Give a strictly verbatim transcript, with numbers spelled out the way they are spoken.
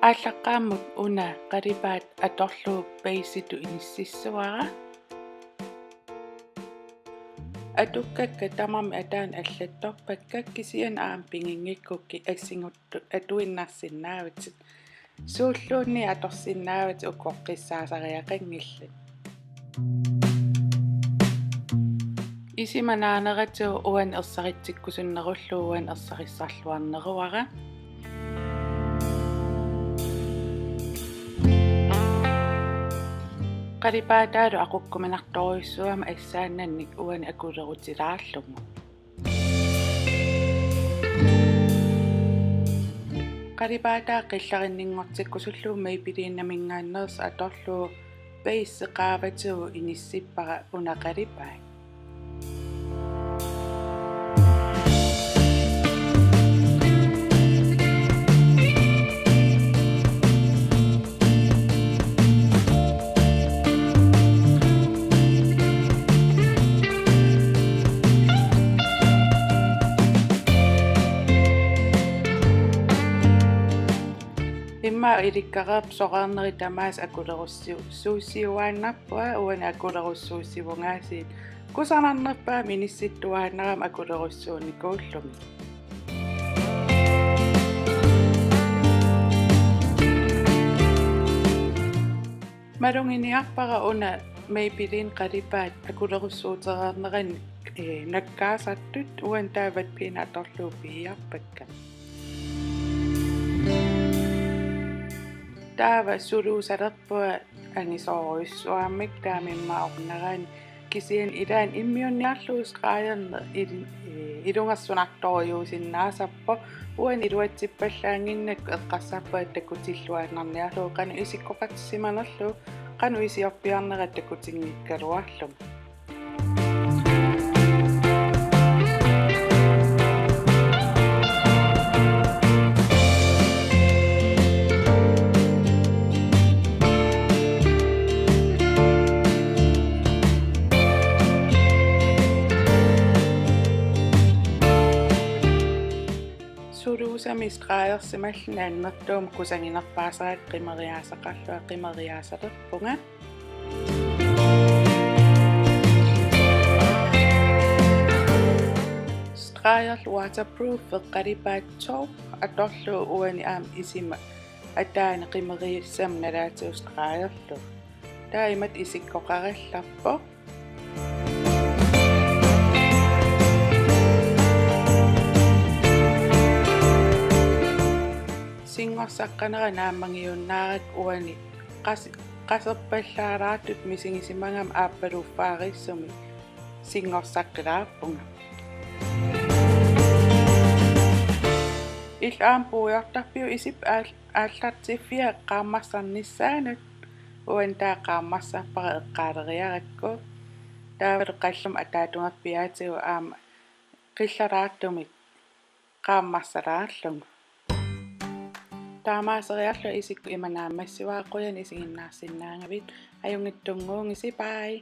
Aallaqqaammut una qalipaat atorlugu basitut inississavara. Atukkakka tamarmik ataanni allattorpakka, kisianni aamma piginngikkukkit assinguttut atuinnarsinnaavatit. Suulluunniit atorsinnaavatit ukoqqissaasariaqanngillat. Isima naaneratigut uani ersaritsikkusunnerullugu uani ersarissarluarneruara. Qalipaataalu aqukkuminartorujussuugami assaannannik uani akulerutilaarlugu. Qalipaataa qillarinninngortikkusullugu Maybellineminngaanneersoq atorlugu base qaavatigut inissippara una qalipaat. Immaqa ilikkareerpoq soraarnerit tamaasa akulerussu-, suusiuaannarpunga, uani akulerussuussivunga aasiit kusanarnerpaamik inissittuaannarama akulerussuunikuullugit. Maluginiarpara una Maybelline qalipaat akulerussuutereernerani, ee, nakkaasartut, uani taava vatpiineq atorlugu piiarpakka. Taava suluusalerpunga angisoorujussuarmik, taava immaqa orneraani, kisianni ilaanni immiunniarlugu stregerneq il-, ee, ilungersunartorujussuusinnaasarpoq. Uani iluatsippallaannginnakku eqqarsarpunga takutilluaannarniarlugu qanoq isikkoqartissimanerlugu, qanoq isiorpiarnera takutinngikkaluarlugu. Suluusamik stregersimalluni annertuumik kusaginerpaasarakkit qimeriaasaqarlunga, qimeriaasalerpunga. Stregerluni waterproof qalipaat Taupe atorlugu uani aamma isima ataani qimeriissamik nalaatigut stregerlugu. Taava imatut isikkoqarallarpoq. Singorsaqqanera naammagiunnaarakku uani qas-, qaserpallaalaartutut misigisimagama aappaluffaarissumik singorsaqqilaarpunga. Illit aamma puigortarpiuk isip aal-, aallartiffia qaammarsarnissaanut? Uani taava qaammarsarpara eqqaaleriarakku. Taavalu qalluma ataatungerpiaatigut aamma qillaraartumik qaammarsalaarlugu. Taamaaseriarlunga isikkoq ima naammassivara, qujanaq isiginnaarsinnaagavit. Ajunngitsunnguugisi, bye.